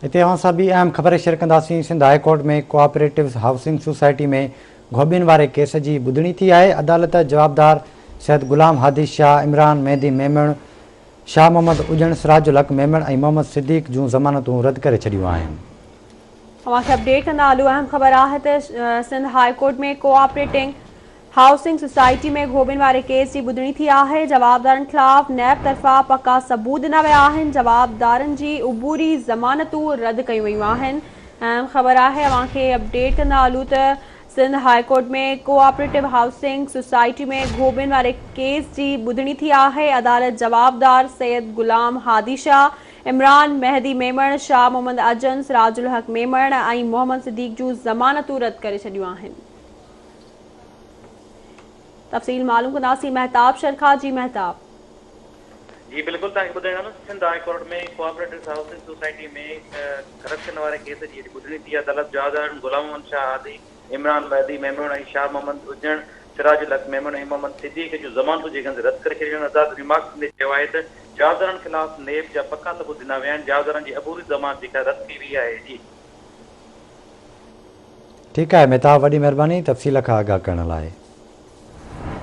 هتي اوهان سان ٻي اهم خبر شيئر ڪنداسين، Sindh high court ۾ cooperative housing society ۾ گهوٻين واري ڪيس جي ٻڌڻي ٿي آهي، عدالت جوابدار سيد غلام هادي شاهه، عمران مهدي ميمڻ، شاهه محمد اڄڻ، سراج الحق ميمڻ ۽ محمد صديق جون ضمانتون رد ڪري ڇڏيون آهن. اوهان کي اپڊيٽ ڪندا هلون اهم خبر آهي ته Sindh high court ۾ cooperating housing society ۾ گهوٻين واري ڪيس جي ٻڌڻي ٿي آهي، جوابدارن خلاف نيب طرفان پڪا ثبوت ڏنا ويا آهن، جوابدارن جي عبوري ضمانتون رد ڪيون ويون آهن. اهم خبر آهي اوهان کي اپڊيٽ ڪندا هلون ته Sindh high court ۾ cooperative housing society ۾ گهوٻين واري ڪيس جي ٻڌڻي ٿي آهي، عدالت جوابدار سيد غلام هادي شاهه، عمران مهدي ميمڻ، شاهه محمد اجن، سراج الحق ميمڻ ۽ محمد صديق جون ضمانتون رد ڪري ڇڏيون آهن. تفصيل معلوم ڪنداسين مهتاب شر کان جي مهتاب. جي بلڪل توهان کي ٻڌائيندو هلان Sindh high court ۾ cooperative housing society ۾ corruption واري ڪيس جي اڄ ٻڌڻي ٿي عدالت جوابدارن غلام محمد شاهه هادي، عمران مهدي ميمڻ ۽ شاهه محمد اجڻ، سراج الحق ميمڻ ۽ محمد صديق جون ضمانتون جيڪي آهن رد ڪري ڇڏيون آهن عدالت ريمارڪس ڏيندي چيو آهي ته جوابدارن خلاف نيب جا پڪا ثبوت ڏنا ويا آهن جوابدارن جي عبوري ضمانت جيڪا رد ڪئي وئي آهي جي. ٺيڪ آهي مهتاب وڏي مهرباني تفصيل کان آگاهه ڪرڻ لاء.